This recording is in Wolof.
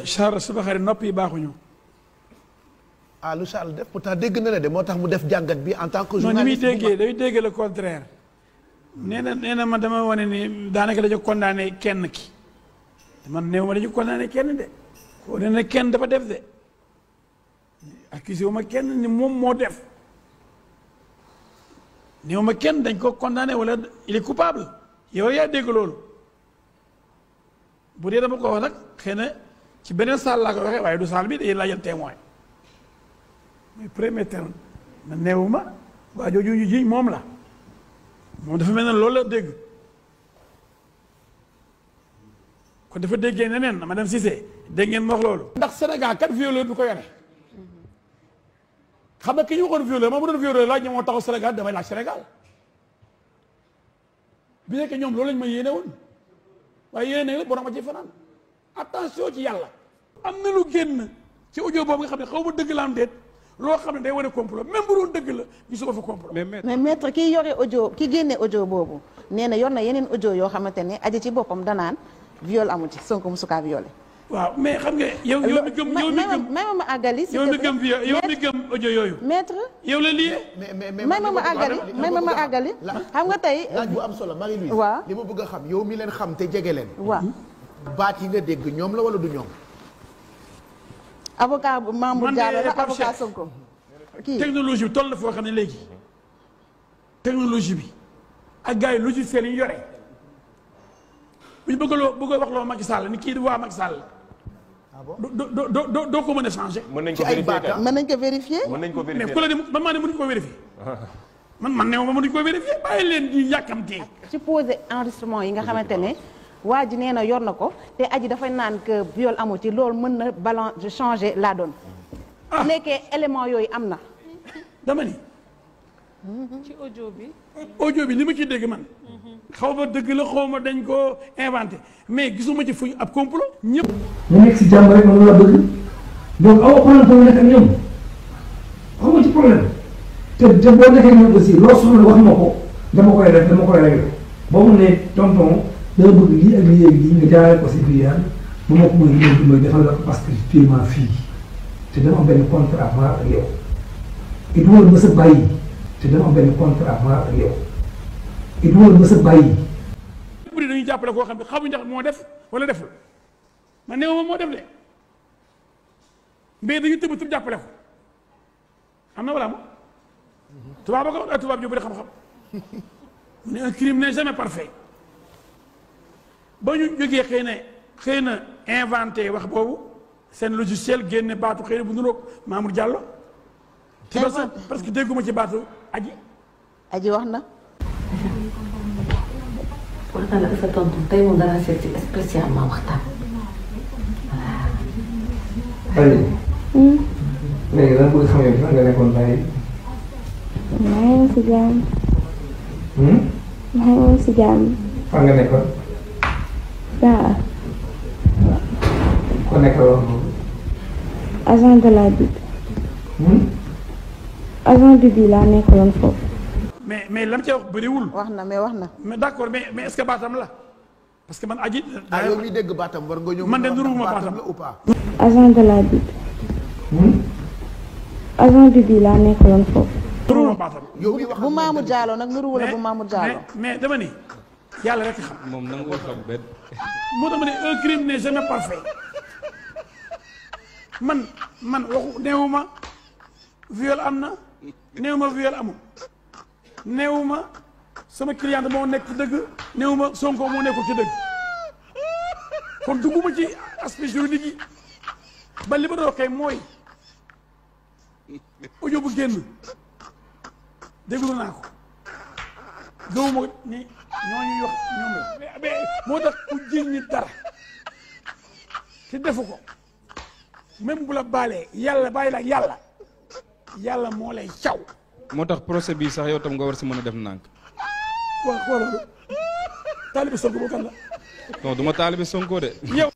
Charles suba xarit nopp yi baaxuñu. ah lu Charles def pourtant dégg na la de moo tax mu def jàngat bi en tant que non ni muy journaliste. déggee day dégg le contraire. nee na ma dama wane ni daanaka dañu condamné kenn ki man néew ma dañu condamné kenn de koo ne ne kenn dafa def de accusé wu ma kenn ni moom moo def néew ma kenn dañ ko condamné wala il est coupable yow yaa dégg loolu bu dee dama ko wax nag xëy na ci beneen salle laa ko waxee waaye du salle bi day laajal témoin muy premier terme na néew ma waa jooju ñu jiñ moom la moom dafa mel ne loolu la dégg kon dafa déggee neneen na madame Cissé dégg ngeen ma wax loolu. ndax Sénégal kat violeur du ko yore xam nga ki ñu waxoon violeur ma bu doon violeur laaj ñoom moo taxaw Sénégal damay laaj Sénégal bi nekk ñoom loolu lañ ma yéene woon waaye yéene la borom a ci fanaan attention ci yàlla. am na lu génn ci audio boobu nga xam ne xaw ma dëgg la am déet loo xam ne day wane complot même bu doon dëgg la gisu ko fa complot. mais maître kii yore audio ki génne audio boobu nee na yor na yeneen audio yoo xamante ne aji ci boppam danaan viol amu ci Sonko musu kaa violé. waaw mais xam nga yow mi gëm ma àggali. yow mi gëm viol yow mi gëm audio yooyu. maître yow la lii. ma àggali xam nga tey. laaj bu am solo Marie-Louise. waaw li ma bëgg a xam yow mi leen xam te jege leen. waaw baat yi nga dégg ñoom la wala du ñoom. avocat bu Mamour Diallo la avocat Sonko. kii technologie bi toll na foo xam ne léegi technologie bi ak gars yi logiciel yi ñu yore bu ñu bëgg a wax loo Macky Sall ni kii di waa Macky Sall. ah bon doo ko mën a changer. mën nañ ko vérifier mën nañ ko vérifier. mën nañ ko vérifier mais ku la ne man maa ne mënuñ ko vérifier. man néew ma mënuñ ko vérifier bàyyi leen di yàkkamtee. ci posé enregistrement yi nga xamante ne waa ji nee na yor na ko te aji dafay naan que viol amu ci loolu mën na balance changer la donne. ah su nekkee élément yooyu am na. dama ni. ci audio bi. audio bi li ma ciy dégg man. xaw ma dëgg la xaw ma dañ koo inventé mais gisuma ci fuñ ab complot ñëpp. ñu nekk si jàmm rek moom la bëgg donc amoo problème pour nekk ak ñoom amoo ci problème te boo nekkee ñoom aussi loo soxla wax ma ko dama koy def dama koy réglé boo mu ne tonton dama bëgg lii ak lii ak lii nga jaaree ko si biir bu ma ko mën a defal la ko parce que actuellement fii te dama am benn contrat maa ak yow it wóor ma sa bàyyi te dama am benn contrat maa ak yow it wóor ma sa bàyyi. bëri dañuy jàppale koo xam ne xamuñ ndax moo def wala deful man néew ma moo def de mais dañuy tëb tëb jàppale ko am na wala am tubaab ba ko wax tubaab yu bëri xam-xam mu ne un crime n'est jamais parfait ba ñu jógee xëy na inventé wax boobu seen logiciel génne baatu xëy na bu nuroog Mamour Diallo te parce que dégguma ci baatu aji wax na. waxtaan ak sa tontu tey moom dara seet si spécialement waxtaan. Aliou. léegi lan bëgg xam yow fan nga nekkoon tey. maa ngi woon si jàmm. maa ngi woon si jàmm. fan nga nekkoon. saa. ko nekkaloon moom. agent de la DIC. agent du bi laa nekkaloon foofu. mais lam ca wax bëriwul. wax na mais d'accord mais est-ce que baatam la parce que man aji. ah yow miy dégg baatam war nga ñëw. man de nuruma baatam la ou pas. agent de la DIC. agent du bi laa nekkaloon foofu. nuruma baatam. yow miy wax bu Mamour Diallo nag nuru wala bu Mamour Diallo. mais dama ni yàlla rek xam. moom na nga ko xam benn. moo tax ma ne un crime n'est jamais parfait man waxu néewuma viol am na néewuma viol amul. néewuma sama client moo nekk ci dëgg néewuma Sonko moo nekkul ci dëgg kon dugguma ci aspect juridique yi ba li ma doon kay mooy audio bu génn déglu naa ko gëwuma ni ñooñu wax ñoom la mais moo tax ku jiñ ñi dara te defu ko même bu la baalee yàlla bàyyi la ak yàlla moo lay caw. moo tax procès bi sax yow tam nga war si mën a def nànk. waaw loolu taalibe Sonko boo kan la. non du ma taalibe Sonko de. yow.